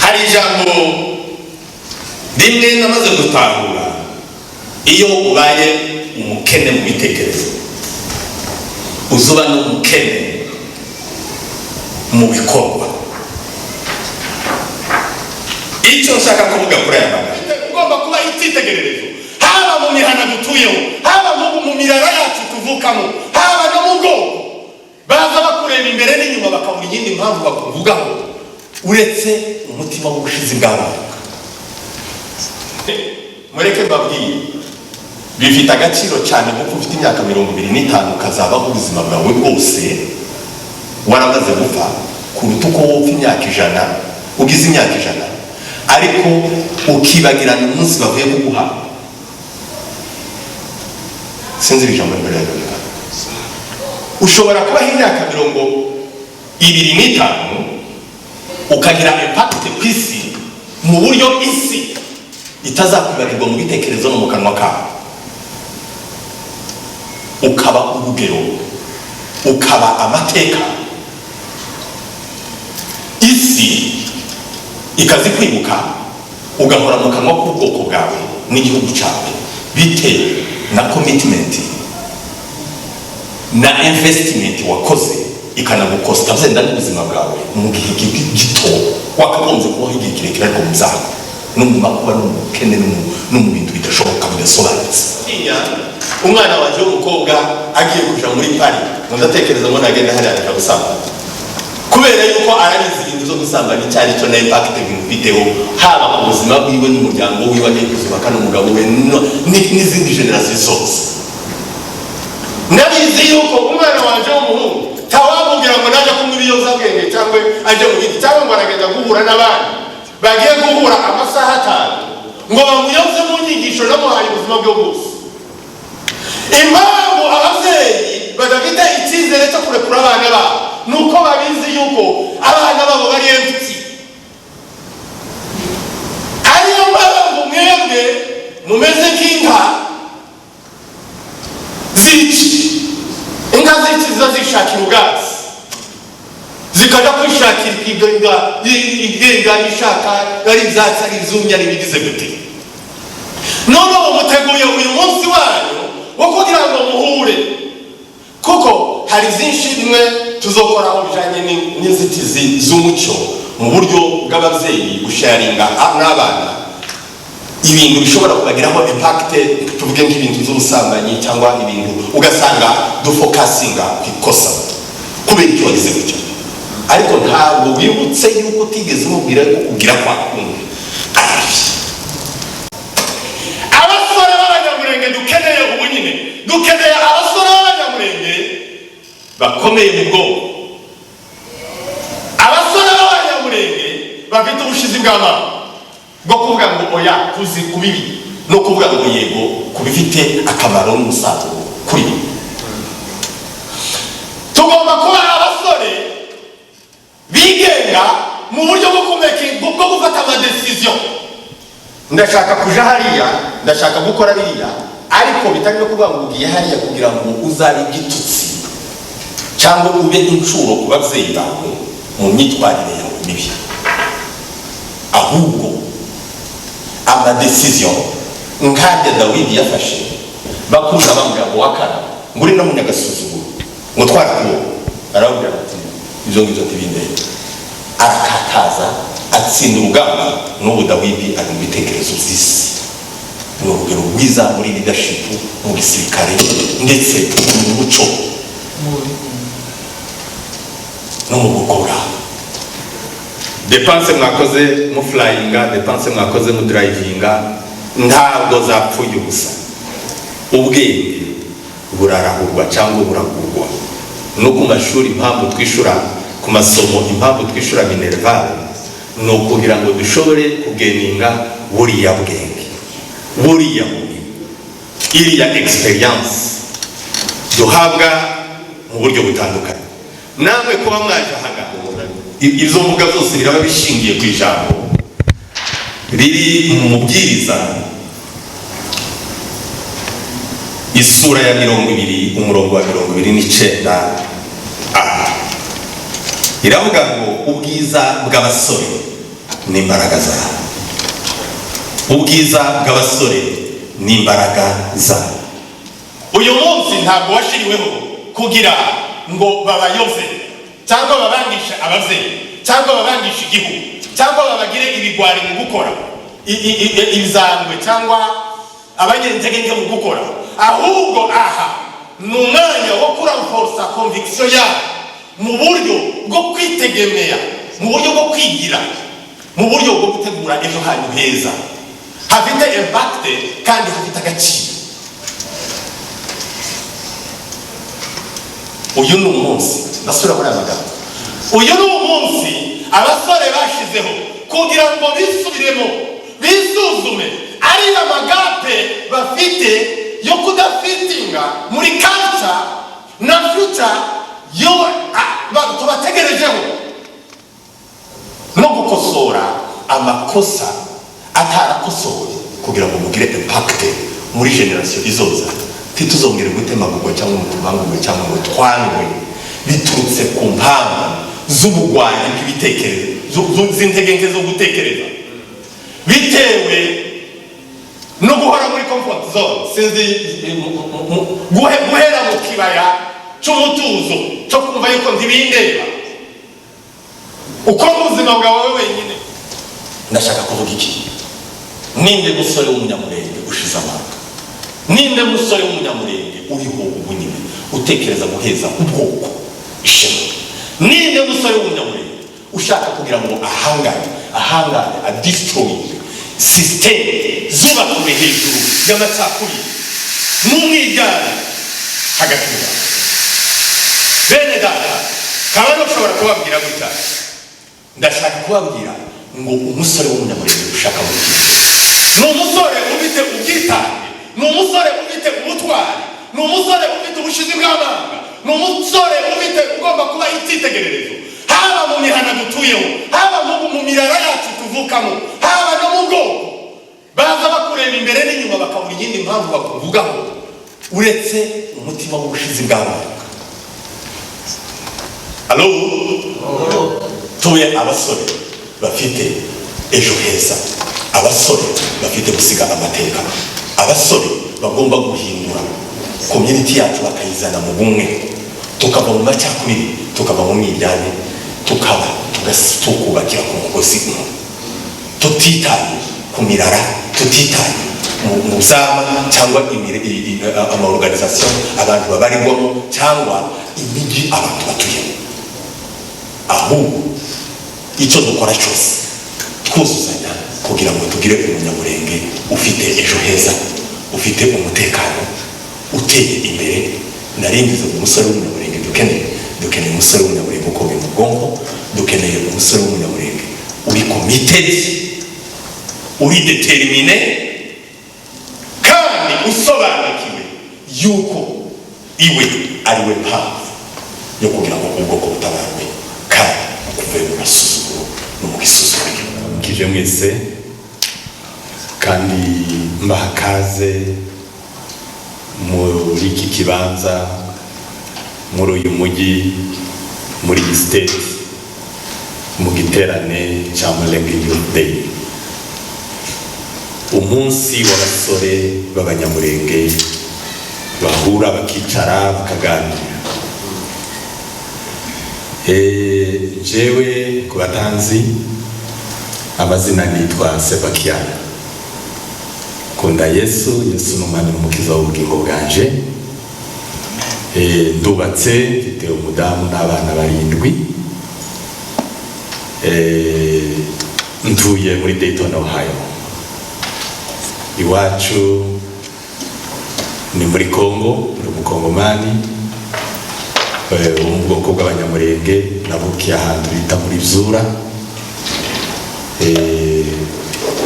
Hari ijambo rimwe namaze gutahura: iyo ubaye umukene mu bitekerezo, uzuba n'umukene mu bikorwa. Icyo nshaka kuvuga kuri aya magambo, ugomba kuba icyitegererezo, haba mu mihana dutuyeho, haba mu mirara yacu tuvukamo, haba no mu bwoko. Baza bakureba imbere n'inyuma, bakabura iyindi mpamvu bakuvugaho uretse umutima w'ubushizi bw'abantu. Mureke mbabwire, bifite agaciro cyane kuko ufite imyaka 25 ukazabaho ubuzima bwawe bwose waramaze gupfa, kuruta uko wopfa imyaka 100, ugize imyaka 100, ariko ukibagirana umunsi bavuye kuguha. Sinzi iri jambo imbere yawe. Ushobora kubaho imyaka 25, ukagira impact ku isi mu buryo isi itazakwibagirwa mu bitekerezo no mu kanwa kawe, ukaba urugero, ukaba amateka, isi ikazi kwibuka, ugahora mu kanwa k'ubwoko bwawe n'igihugu cyawe, bitewe na commitment na investment wakoze, ikanagukosta byenda n'ubuzima bwawe mu gihe gito wakagombye kubaho igihe kirekire, ariko mu byago no mu makuba no mu bukene no mu bintu bidashoboka, bidasobanutse. Umwana wanjye w'umukobwa agiye kuja muri Paris, ngo ndatekereza ngo nagenda hariya akaja gusambana, kubera yuko arabizi ibintu byo gusambana icyo ari cyo na impact bimufiteho, haba ku buzima bwiwe n'umuryango wiwe agiye kuzubaka n'umugabo we n'izindi génération zose. Ndabizi yuko umwana wanje w'umuhungu tawamubwira ngo najya kunywa ibiyobyabwenge, cyangwa ajye mu bindi, cyangwa ngo aragenda guhura n'abandi bagiye guhura amasaha 5, ngo bamuyobye mu nyigisho namuhaye ubuzima bwe bwose. Impamvu ababyeyi badafite icyizere cyo kurekura abana babo ni uko babizi yuko abana babo bari empty. Ariyo mpamvu mwebwe mumeze nk'inka z'iki. Inka z'iki ziba zishakira ubwatsi, zikajya kwishakira ikigenga, igenga ishaka ari ibyatsi, ari ibyumye, ari ibigize gute. Noneho muteguye uyu munsi wanyu wo kugira ngo muhure, kuko hari byinshi bimwe tuzokoraho bijanye n'inzitizi z'umuco mu buryo bw'ababyeyi gusharinga n'abana ibintu bishobora kubagiraho impact, tuvuge nk'ibintu by'ubusambanyi cyangwa ibintu, ugasanga dufokasinga ku ikosa kubera icyo wagize gutyo, ariko ntabwo wibutse yuko utigeze umubwira yuko kugira kwa kundi ari bibi. Abasore b'Abanyamurenge dukeneye ubu nyine, dukeneye abasore b'Abanyamurenge bakomeye mu bwonko, abasore b'Abanyamurenge bafite ubushizi bw'amanga bwo kuvuga ngo oya tuzi ku bibi, no kuvuga ngo yego ku bifite akamaro n'umusaruro kuri bo. Tugomba kuba abasore bigenga mu buryo bwo gufata ama décision. Ndashaka kuja hariya, ndashaka gukora biriya, ariko bitari no kuvuga ngo ugiye hariya kugira ngo uzabe igitutsi cyangwa ube incuro ku babyeyi bawe mu myitwarire yawe mibi, ahubwo ama décision nk'ajya Dawidi yafashe, bakunda bamubwira ngo wakara ngo uri no munyagasuzuguro, ngo twarakuwo, arababwira ati: "Ibyo ngibyo ntibindebe." Arakataza, atsinda urugamba. N'ubu Dawidi ari mu bitekerezo by'isi, ni urugero rwiza muri leadership, mu gisirikare, ndetse mu muco no mu bwoko bwawe. Dépenses mwakoze mufurayinga, dépenses mwakoze mudurayivinga, ntabwo zapfuye ubusa. Ubwenge burarahurwa cyangwa buragurwa. No ku mashuri, impamvu twishura ku masomo, impamvu twishura minerval, ni ukugira ngo dushobore kugeninga buriya bwenge, buriya bumenyi, iriya experience duhabwa mu buryo butandukanye. Namwe kuba mwaje ahangaha, ibyo mvuga byose biraba bishingiye ku ijambo riri mu Mubwiriza, isura ya 20, umurongo wa 29 a. Iravuga ngo: "Ubwiza bw'abasore N'imbaraga zabo. Ubwiza bw'abasore n'imbaraga zabo. Uyu munsi ntabwo washiriweho kugira ngo babayoze, cyangwa babangishe ababyeyi, cyangwa babangishe igihugu, cyangwa babagire ibigwari mu gukora ibizangwe cyangwa abanyentege mu gukora. Ahubwo aha ni umwanya wo kurenforça conviction yabo mu buryo bwo kwitegemea, mu buryo bwo kwigira, mu buryo bwo gutegura ejo hanyu heza hafite impact kandi hafite agaciro. Uyu ni umunsi, ndasubira muri aya magambo, uyu ni umunsi abasore bashizeho kugira ngo bisubiremo, bisuzume ariya magap bafite yo kudafitinga muri culture na future yo tubategerejeho, no gukosora amakosa atarakosowe kugira ngo mugire impact muri generation izoza. Ntituzongere gutemagurwa cyangwa ngo tubangurwe cyangwa ngo twangwe biturutse ku mpamvu z'ubugwanyi bw'ibitekerezo, z'intege nke zo gutekereza, bitewe no guhora muri comfort zone. Sinzi, guhera mu kibaya cy'umutuzo cyo kumva yuko ntibindeba, ukora ubuzima bwawe wenyine. Ndashaka kuvuga iki? Ninde musore w'Umunyamurenge ushize amanga? Ninde musore w'Umunyamurenge uriho ubu nyine utekereza guheza ubwoko ishema? Ninde musore w'Umunyamurenge ushaka kugira ngo ahangane, ahangane, adestroyinge système zubakiwe hejuru y'amacakubiri n'umwiryane hagati mu bantu? Bene data, kaba ntushobora kubabwira gutya. Ndashaka kubabwira ngo umusore w'Umunyamurenge ushaka muri iki gihe ni umusore ufite ubwitange, ni umusore ufite ubutwari, ni umusore ufite ubushizi bw'amanga, ni umusore ufite ugomba kuba icyitegererezo, haba mu mihana dutuyeho, haba mu mirara yacu tuvukamo, haba no mu bwoko. Baza bakureba imbere n'inyuma, bakabura iyindi mpamvu bakuvugaho uretse umutima w'ubushizi bw'amanga. Alo, tube abasore bafite ejo heza, abasore bafite gusiga amateka, abasore bagomba guhindura community yacu bakayizana mu bumwe, tukava mu macakubiri, tukava mu mwiryane, tukaba tukubakira ku mugozi umwe, tutitaye ku mirara, tutitaye mu byama cyangwa amaorganisation abantu babarirwamo cyangwa imijyi abantu batuyemo. Ahubwo icyo dukora cyose twuzuzanya kugira ngo tugire Umunyamurenge ufite ejo heza, ufite umutekano, uteye imbere. Naringize umusore w'Umunyamurenge dukeneye. Dukeneye umusore w'Umunyamurenge ukomeye mu bwonko, dukeneye umusore w'Umunyamurenge uri committed, uri determiné kandi usobanukiwe yuko iwe ari we mpamvu yo kugira ngo ubwoko butabarwe kandi kuve mu gasuzuguro no mu gisuzuguriro. Kije mwese kandi mbaha kaze muri iki kibanza, muri uyu mujyi, muri iyi state, mu giterane cya Mulenge Youth Day, umunsi w'abasore b'Abanyamurenge bahura, bakicara, bakaganira. Jewe ku batanzi amazina, nitwa Sebakiana. Kunda Yesu. Yesu ni Umwami n'Umukiza w'ubugingo bwanje. Ndubatse, mfite umudamu n'abana barindwi. Ntuye muri Dayton, Ohio. Iwacu ni muri Congo, ndi Umukongomani wo mu bwoko bw'Abanyamurenge. Navukiye ahantu bita muri Byura.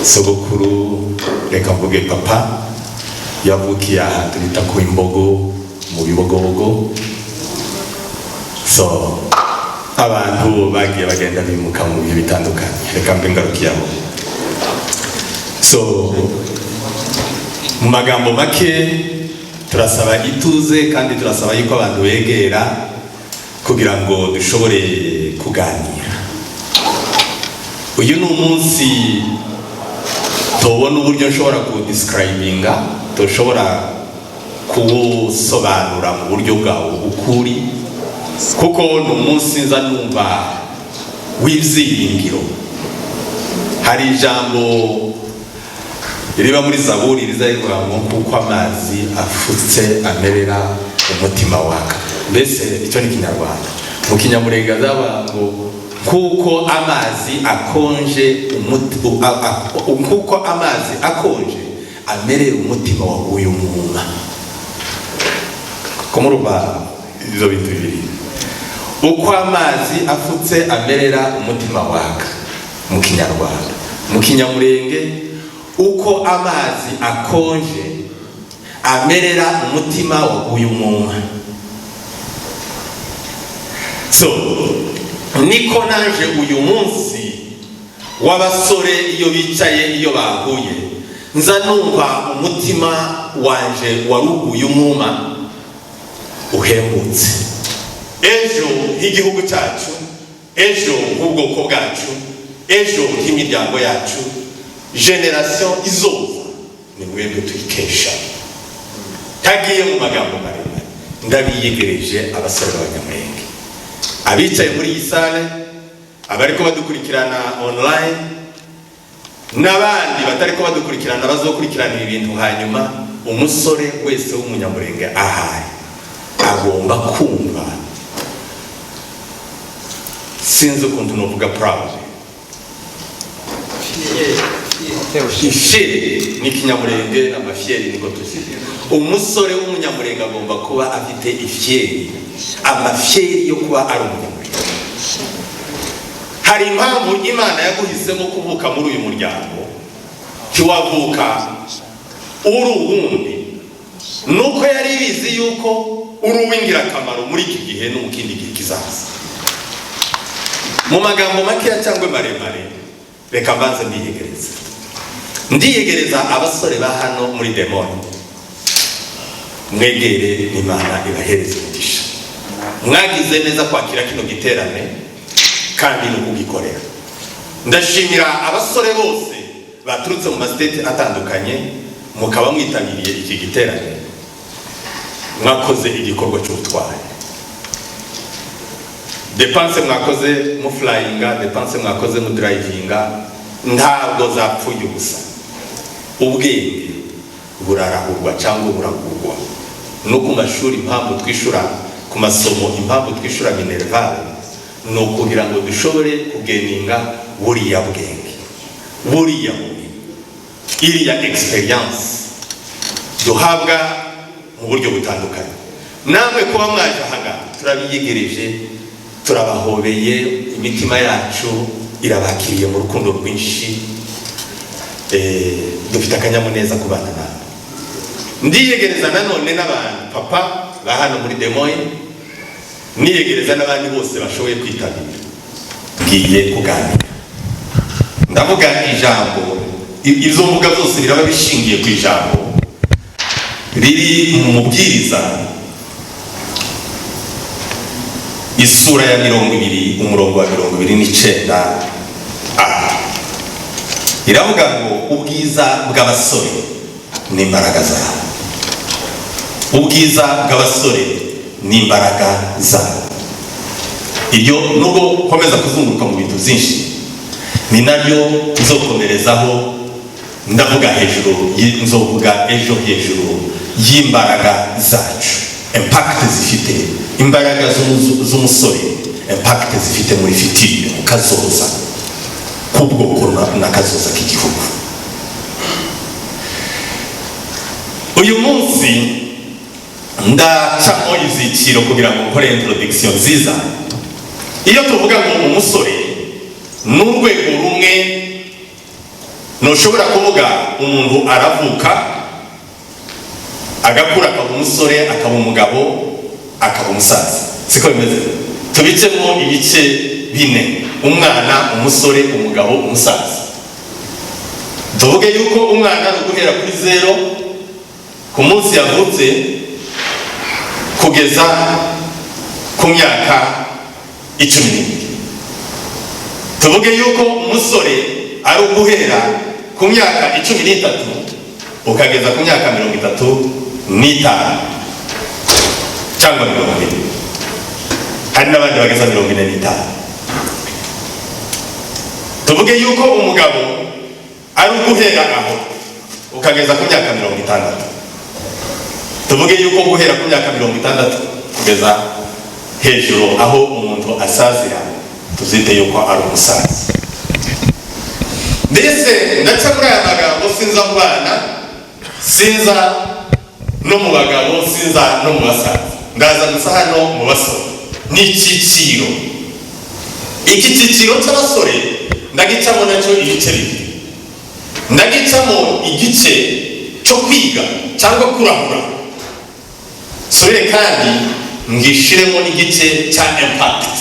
Sogokuru, reka mvuge papa, yavukiye ahantu bita ku Imbogo mu Bibogobogo. So abantu bagiye bagenda bimuka mu bihe bitandukanye. Reka mbe ngarukiye aho. So mu magambo make, turasaba ituze kandi turasaba yuko abantu begera kugira ngo dushobore kuganira. Uyu ni umunsi tubona uburyo nshobora kuwudescribinga, tushobora kuwusobanura mu buryo bwawo ukuri, kuko ni umunsi nza numva w'ibyiringiro. Hari ijambo riba muri Zaburi riza rivuga ngo "Kuko amazi afutse amerera umutima waka." Mbese icyo ni Kinyarwanda. Mu Kinyamurenge azaba ngo "Kuko amazi akonje kuko amazi akonje amerera umutima waguye umwuma." Ko murumva ibyo bintu bibiri, uko amazi afutse amerera umutima waka mu Kinyarwanda, mu Kinyamurenge uko amazi akonje amerera umutima waguye umwuma. So niko naje uyu munsi w'abasore, iyo bicaye, iyo bahuye, nza numva umutima wanje waruguye umwuma uhembutse. Ejo h'igihugu cyacu, ejo h'ubwoko bwacu, ejo h'imiryango yacu, génération izoza, ni mwebwe tuyikesha. Ntagiye mu magambo maremare, ndabiyegereje abasore b'Abanyamurenge, abicaye muri iyi salle, abariko badukurikirana online n'abandi batariko badukurikirana bazokurikirana ibi bintu hanyuma. Umusore wese w'Umunyamurenge ahari agomba kumva, sinzi ukuntu novuga, proud, fier ni Kinyamurenge, amafierté niko tuzi. Umusore w'Umunyamurenge agomba kuba afite ifierté, amafierté yo kuba ari Umunyamurenge. Hari impamvu Imana yaguhisemo kuvuka muri uyu muryango, ntiwavuka uri uwundi, nuko yari ibizi yuko uri uw'ingirakamaro muri iki gihe no mu kindi gihe kizaza. Mu magambo makeya cyangwa maremare, reka mbanze ndiyegereza, ndiyegereza abasore ba hano muri Des Moines. Mwegere n'Imana ibahereze umugisha. Mwagize neza kwakira kino giterane kandi no kugikorera. Ndashimira abasore bose baturutse mu mastates atandukanye, mukaba mwitabiriye iki giterane. Mwakoze igikorwa cy'ubutwari. Dépenses mwakoze muflyinga, dépenses mwakoze mudrivinga, ntabwo zapfuye ubusa. Ubwenge burarahurwa cyangwa buragurwa. No ku mashuri, impamvu twishura ku masomo, impamvu twishura minerval, ni ukugira ngo dushobore kugaininga buriya bwenge, buriya bumenyi, iriya experience duhabwa mu buryo butandukanye. Namwe kuba mwaje ahangaha, turabiyegereje, turabahobeye, imitima yacu irabakiriye mu rukundo rwinshi. Dufite akanyamuneza ku bana nawe. Ndiyegereza nanone n'abantu papa ba hano muri Des Moines, niyegereza n'abandi bose bashoboye kwitabira. Ngiye kuganira, ndavuga ijambo, ibyo mvuga byose biraba bishingiye ku ijambo riri mu Mubwiriza, isura ya 20, umurongo wa 29 a. Iravuga ngo "Ubwiza bw'abasore ni imbaraga zabo, ubwiza bw'abasore ni imbaraga zabo." Ibyo nubwo nkomeza kuzunguruka mu bintu byinshi, ni nabyo nzokomerezaho. Ndavuga hejuru, nzovuga ejo hejuru y'imbaraga zacu, impact zifite imbaraga z'umusore, impact zifite muri future, mu kazoza k'ubwoko n'akazoza k'igihugu. Uyu munsi ndacamo ibyiciro kugira ngo nkore introduction nziza. Iyo tuvuga ngo umusore, ni urwego rumwe. Ntushobora kuvuga umuntu aravuka, agakura, akaba umusore, akaba umugabo, akaba umusaza. Siko bimeze? Tubicemo ibice bine: umwana, umusore, umugabo, umusaza. Tuvuge yuko umwana ari uguhera kuri zéro ku munsi yavutse kugeza ku myaka 12. Tuvuge yuko umusore ari uguhera ku myaka 13 ukageza ku myaka 35 cyangwa 40, hari n'abandi bageza 45. Tuvuge yuko umugabo ari uguhera aho ukageza ku myaka 60. Tuvuge yuko guhera ku myaka 60 kugeza hejuru aho umuntu asazira, tuzite yuko ari umusaza. Mbese ndaca muri aya magambo, sinza mu bana, sinza no mu bagabo, sinza no mu basaza, ndaza gusa hano mu basore. Ni icyiciro, iki cyiciro cy'abasore ndagicamo nacyo ibice bibiri. Ndagicamo igice cyo kwiga cyangwa kurahura sore, kandi ngishiremo n'igice cya impact,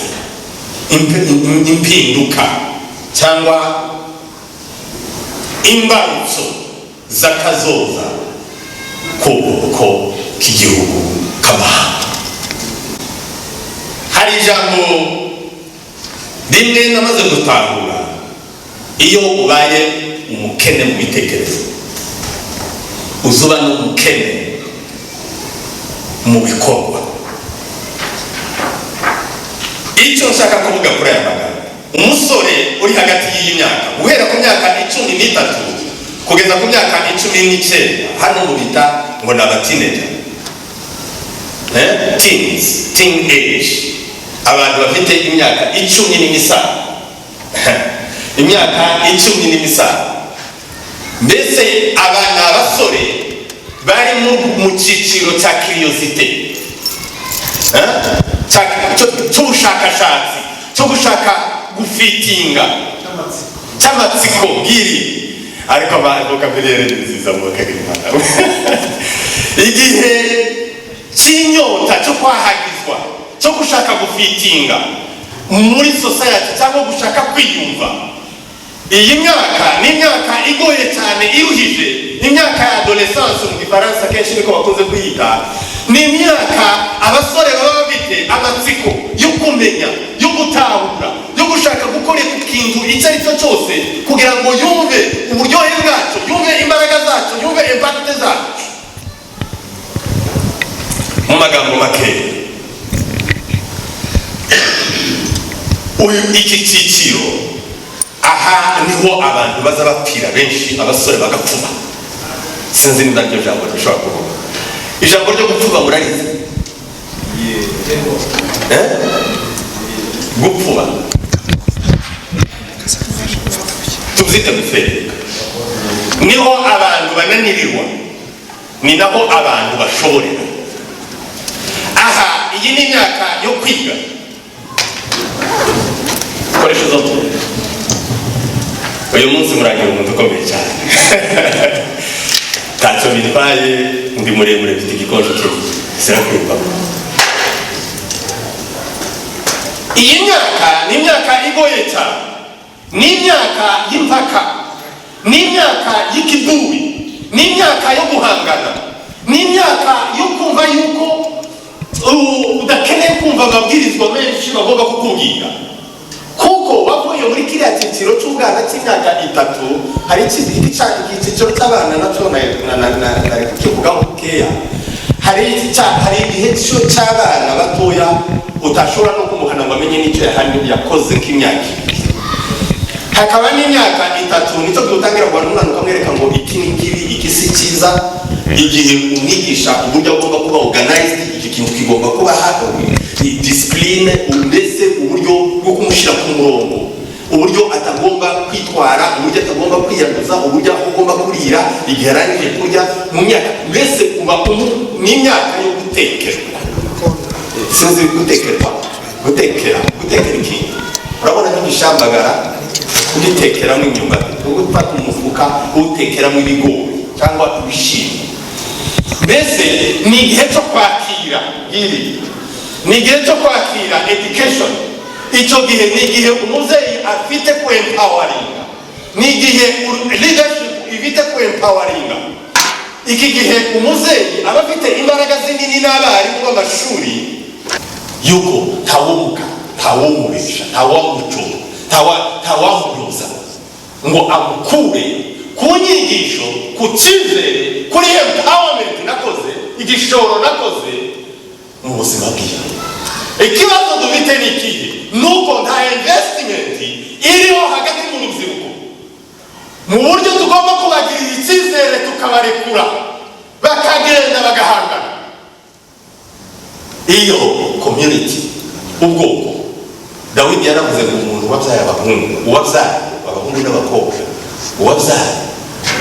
impinduka cyangwa imbarutso z'akazoza k'ubwoko k'igihugu k'amahanga. Hari ijambo rimwe namaze gutahura: iyo ubaye umukene mu bitekerezo, uzuba n'umukene mu bikorwa. Icyo nshaka kuvuga kuri aya magambo, umusore uri hagati y'iyi myaka, guhera ku myaka 13 kugeza ku myaka 19, hano mu bita ngo ni aba teenager, teens, teen age, abantu bafite imyaka 10 n'imisago, imyaka 10 n'imisago. Mbese aba ni abasore bari mu cyiciro cya curiosité, cy'ubushakashatsi, cyo gushaka gufitinga, cy'amatsiko ngiri. Ariko vocabulaire ni nziza mu bakagira. Igihe cy'inyota, cyo kwahagizwa, cyo gushaka gufitinga muri society cyangwa gushaka kwiyumva. Iyi myaka ni imyaka igoye cyane, iruhije, imyaka ya adolescence mu Gifaransa kenshi niko bakunze kuyita. Ni imyaka abasore baba bafite amatsiko yo kumenya, yo gutahura, yo gushaka gukora ikintu icyo ari cyo cyose kugira ngo yumve uburyohe bwacyo, yumve imbaraga zacyo, yumve impact zacyo. Mu magambo make, uyu iki cyiciro, aha niho abantu baza bapfira benshi, abasore bagapfuba. Sinzi niba ryo jambo rishobora kuvuga. Ijambo ryo gupfuba murarizi? Eh? Gupfuba tubyite gufereka. Niho abantu bananirirwa, ni naho abantu bashoborera. Aha iyi ni imyaka yo kwiga. Koresha izo mvugo. Uyu munsi murangira umuntu ukomeye cyane, ntacyo bitwaye, ndi muremure, mfite igikoresho kinini, sirakwirwamo. Iyi myaka ni imyaka igoye cyane, ni imyaka y'impaka, ni imyaka y'ikiduri, ni imyaka yo guhangana, ni imyaka yo kumva yuko udakeneye kumva amabwirizwa menshi bagomba kukubwira, kuko wavuye muri kiriya cyiciro cy'ubwana cy'imyaka 3. Hari icyiciro cy'abana nacyo kivugaho bukeya. Hari igihe cy'abana batoya utashobora no kumuhana ngo amenye n'icyo yakoze nk'imyaka 2. Hakaba n'imyaka 3, nicyo gihe utangira guhana umwana, ukamwereka ngo iki ni kibi, iki si cyiza. Igihe umwigisha uburyo agomba kuba organized, iki kintu kigomba kuba discipline, mbese uburyo bwo kumushyira ku murongo, uburyo atagomba kwitwara, uburyo atagomba kwiyanduza, uburyo agomba kurira igihe arangije kurya. Mu myaka mbese uba n'imyaka yo gutekerwa, sinzi, gutekerwa, gutekera, gutekera ikintu. Urabona nk'igishambagara ugitekeramo imyumbati, ugufata umufuka uwutekeramo ibigori cyangwa ibishyimbo. Mbese ni igihe cyo kwakira iri, ni igihe cyo kwakira education. Icyo gihe ni igihe umubyeyi afite ku empoweringa, ni igihe leadership ifite ku empoweringa. Iki gihe umubyeyi aba afite imbaraga zinini n'abarimu b'amashuri, yuko ntawumuka, ntawumurisha, ntawamucunga. Ntawamuyoza ngo amukure ku nyigisho, ku cyizere, kuri empowerment nakoze, igishoro nakoze mu buzima bwiwe. Ikibazo dufite ni ikihe? Nuko nta investment iriho hagati mu rubyiruko, mu buryo tugomba kubagirira icyizere, tukabarekura bakagenda bagahangana. Iyo community, ubwoko, Dawidi yaravuze ngo umuntu wabyaye abahungu, uwabyaye abahungu n'abakobwa, uwabyaye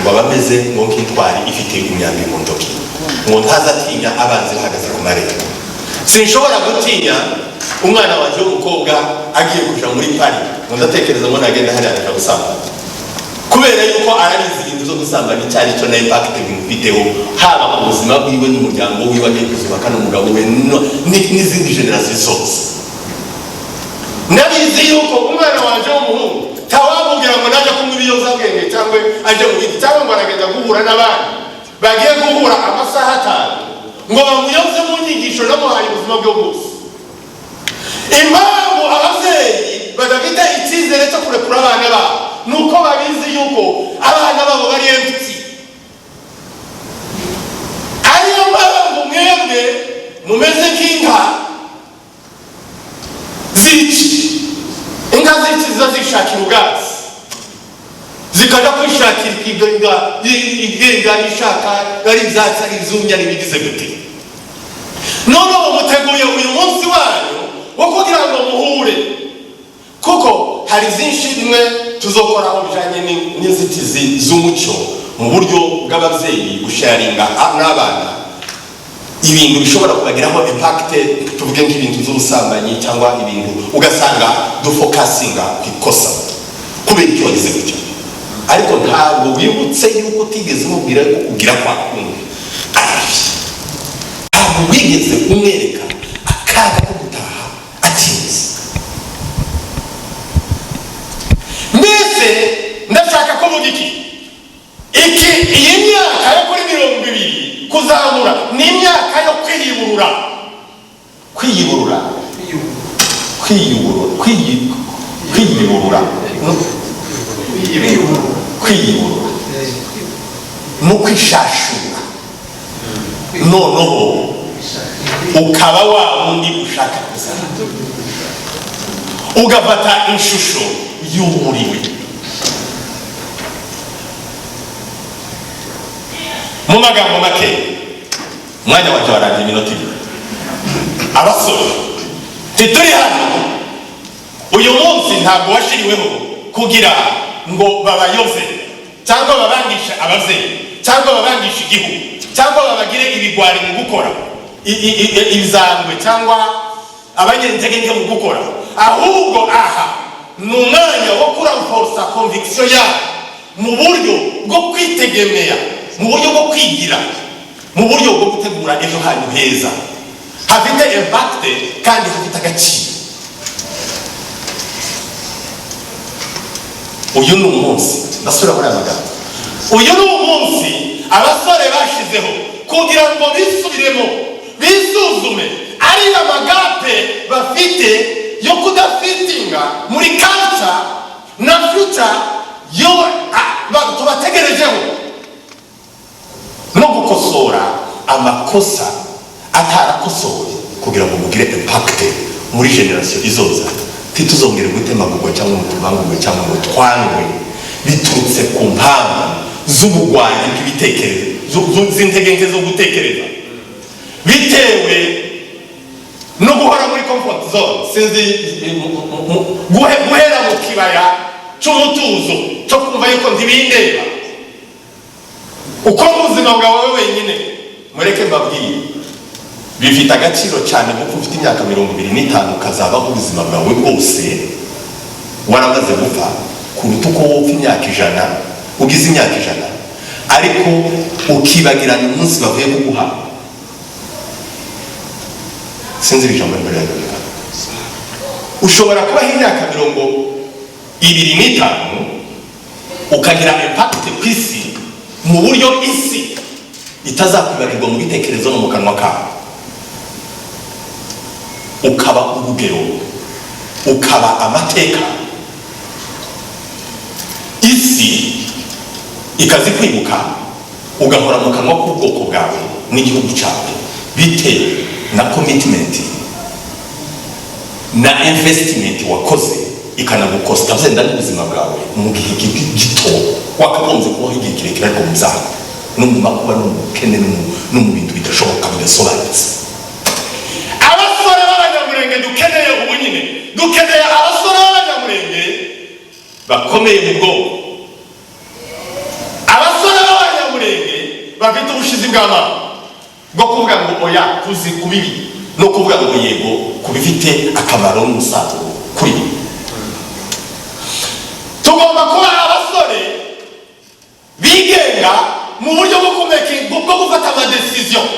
ngo aba ameze ngo nk'intwari ifite imyambi mu ntoki, ngo ntazatinya abanzi bahagaze ku marembo. Sinshobora gutinya umwana wanjye w'umukobwa agiye kuja muri party, ngo ndatekereza ngo nagenda hariya akaja gusambana, kubera yuko arabizi ibintu zo gusambana icyo ari cyo na impact bimufiteho, haba ku buzima bwiwe n'umuryango wiwe agiye kuzubaka n'umugabo we n'izindi génération zose. Ndabizi yuko umwana wanje w'umuhungu tawamubwira ngo najya kunywa ibiyobyabwenge cyangwa ajye mu bindi, cyangwa ngo aragenda guhura n'abandi bagiye guhura amasaha 5, ngo bamuyoze mu nyigisho namuhaye ubuzima bwe bwose. Impamvu ababyeyi badafite icyizere cyo kurekura abana babo ni uko babizi yuko abana babo bari empty. Ariyo mpamvu mwebwe mumeze nk'inka z'iki. Inka z'iki ziba zishakira ubwatsi, zikajya kwishakira ikigenga, igenga ishaka ari ibyatsi, ari ibyumye, ari ibigize gute. Noneho muteguye uyu munsi wanyu wo kugira ngo muhure, kuko hari byinshi bimwe tuzokoraho bijanye n'inzitizi z'umuco mu buryo bw'ababyeyi gusharinga n'abana ibintu bishobora kubagiraho impact, tuvuge nk'ibintu by'ubusambanyi cyangwa ibintu ugasanga dufokasinga ku ikosa, kubera icyo wagize gutya, ariko ntabwo wibutse yuko utigeze umubwira ko kugira kwa kundi ari bibi. Ntabwo wigeze umwereka akaga ko gutaha atinze. Mbese ndashaka kuvuga iki? Iyi myaka yo kuri 20 kuzamura ni imyaka yo kwiyuburura, kwiyuburura, kwiyuburura, kwiyuburura, kwiyuburura no kwishashura, noneho ukaba wa wundi ushaka kuzaba, ugafata ishusho y'umuriwe. Mu magambo make, umwanya wanjye warangiye, iminota 2. Abasore, tituri hano uyu munsi ntabwo washiriweho kugira ngo babayoze cyangwa babangishe ababyeyi cyangwa babangishe igihugu cyangwa babagire ibigwari mu gukora ibizangwe cyangwa abanyentege mu gukora. Ahubwo aha ni umwanya wo kuramforsa conviction yabo mu buryo bwo kwitegemea, mu buryo bwo kwigira, mu buryo bwo gutegura ejo hanyu heza hafite impact kandi hafite agaciro. Uyu ni umunsi, ndasubira muri aya magambo, uyu ni umunsi abasore bashizeho kugira ngo bisubiremo, bisuzume ari amagap bafite yo kudafitinga muri culture na future yo tubategerejeho, no gukosora amakosa atarakosowe kugira ngo mugire impact muri génération izoza. Ntituzongere gutemagurwa cyangwa ngo tuvangurwe cyangwa ngo twangwe biturutse ku mpamvu z'ubugwanyi bw'ibitekerezo, z'intege nke zo gutekereza, bitewe no guhora muri comfort zone, sinzi, guhera mu kibaya cy'umutuzo cyo kumva yuko ntibindeba, ukora ubuzima bwawe wenyine. Mureke mbabwire, bifite agaciro cyane kuko ufite imyaka 25 ukazabaho ubuzima bwawe bwose waramaze gupfa, kuruta uko wopfa imyaka 100, ugize imyaka 100, ariko ukibagirana umunsi bavuye kuguha. Sinzi iri jambo imbere yawe. Ushobora kubaho imyaka 25 ukagira impact ku isi mu buryo isi itazakwibagirwa mu bitekerezo no mu kanwa kawe, ukaba urugero, ukaba amateka. Isi ikazi kwibuka, ugahora mu kanwa k'ubwoko bwawe n'igihugu cyawe, bitewe na commitment na investment wakoze, ikanagukosta byenda n'ubuzima bwawe mu gihe gito wakagombye kubaho igihe kirekire, ariko mu byago no mu makuba no mu bukene no mu bintu bidashoboka, bidasobanutse. Abasore b'Abanyamurenge dukeneye ubu nyine, dukeneye abasore b'Abanyamurenge bakomeye mu bwonko, abasore b'Abanyamurenge bafite ubushizi bw'amanga bwo kuvuga ngo oya tuzi ku bibi, no kuvuga ngo yego ku bifite akamaro n'umusaruro kuri bo. Tugomba kuba abasore bigenga mu buryo bwo kumeka, bwo gufata amadécisions.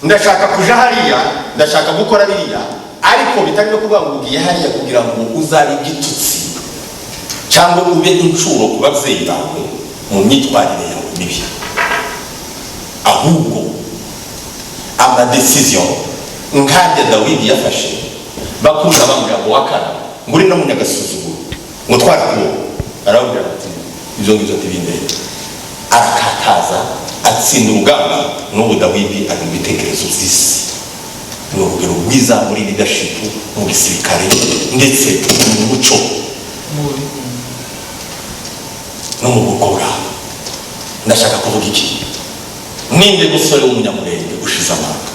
Ndashaka kuja hariya, ndashaka gukora biriya, ariko bitari no kuvuga ngo ugiye hariya kugira ngo uzabe igitutsi cyangwa ube incuro ku babyeyi bawe mu myitwarire yawe mibi, ahubwo amadécisions nk'ajya Dawidi yafashe, bakuza bamubwira ngo wakana ngo uri no munyagasuzuguro, ngo twarakubo, arababwira ati ibyo ngibyo ntibindebe. Arakataza, atsinda urugamba. N'ubu Dawidi ari mu bitekerezo by'isi, ni urugero rwiza muri leadership, mu gisirikare, ndetse mu muco no mu bwoko bwawe. Ndashaka kuvuga iki? Ninde musore w'Umunyamurenge ushize amanga?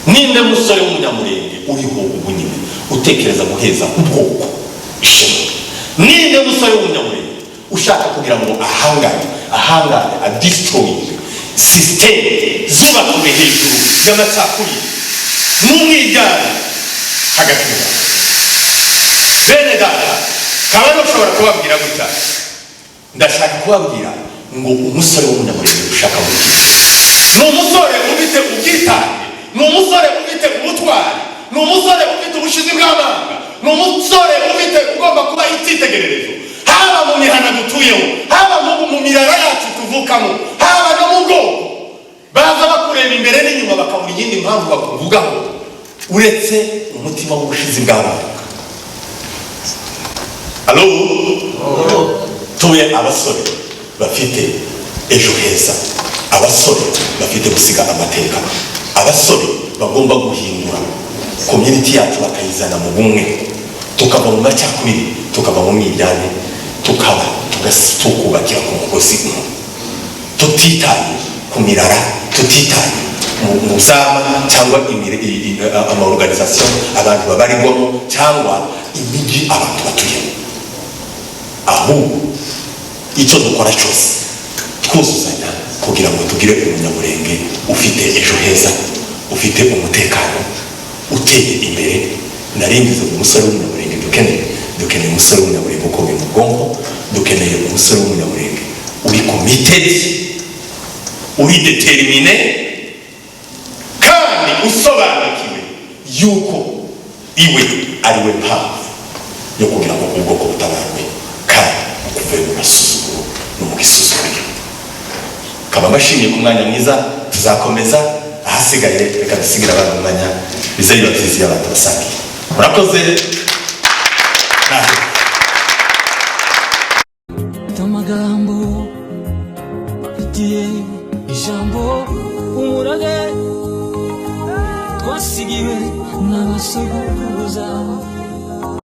Ninde musore w'Umunyamurenge uriho ubu nyine utekereza guheza ubwoko ishema? Ninde musore w'Umunyamurenge ushaka kugira ngo ahangane, ahangane, adestroyinge système zubatswe hejuru y'amacakubiri n'umwiryane hagati mu bantu? Bene data, kaba ntushobora kubabwira gutya. Ndashaka kubabwira ngo umusore w'Umunyamurenge ushaka muri iki Ni umusore ufite ubwitange, ni umusore ufite ubutwari, ni umusore ufite ubushizi bw'amanga, ni umusore ufite ugomba kuba icyitegererezo, haba mu mihana dutuyeho, haba mu mirara yacu tuvukamo, haba no mu bwoko. Baza bakureba imbere n'inyuma, bakabura iyindi mpamvu bakuvugaho uretse umutima w'ubushizi bw'amanga. Alo, tube abasore bafite ejo heza, abasore bafite gusiga amateka, abasore bagomba guhindura community yacu bakayizana mu bumwe, tukava mu macakubiri, tukava mu mwiryane, tukaba tukubakira ku mugozi umwe, tutitaye ku mirara, tutitaye mu byama cyangwa amaorganisation abantu babarirwamo cyangwa imijyi abantu batuyemo, ahubwo icyo dukora cyose twuzuzanya kugira ngo tugire Umunyamurenge ufite ejo heza, ufite umutekano, uteye imbere. Naringize umusore w'Umunyamurenge dukeneye. Dukeneye umusore w'Umunyamurenge ukomeye mu bwonko, dukeneye umusore w'Umunyamurenge uri committed, uri determiné, kandi usobanukiwe yuko iwe ari we mpamvu yo kugira ngo ubwoko butabarwe kandi kuve mu gasuzuguro no mu gisuzuguriro. Kaba mbashimiye ku mwanya mwiza. Tuzakomeza ahasigaye, reka dusigire abana umwanya, bize biba byiza iyo abantu basangiye. Murakoze. Nahe. Amagambo mfitiye ijambo, umurage twasigiwe n'abasogokuruza.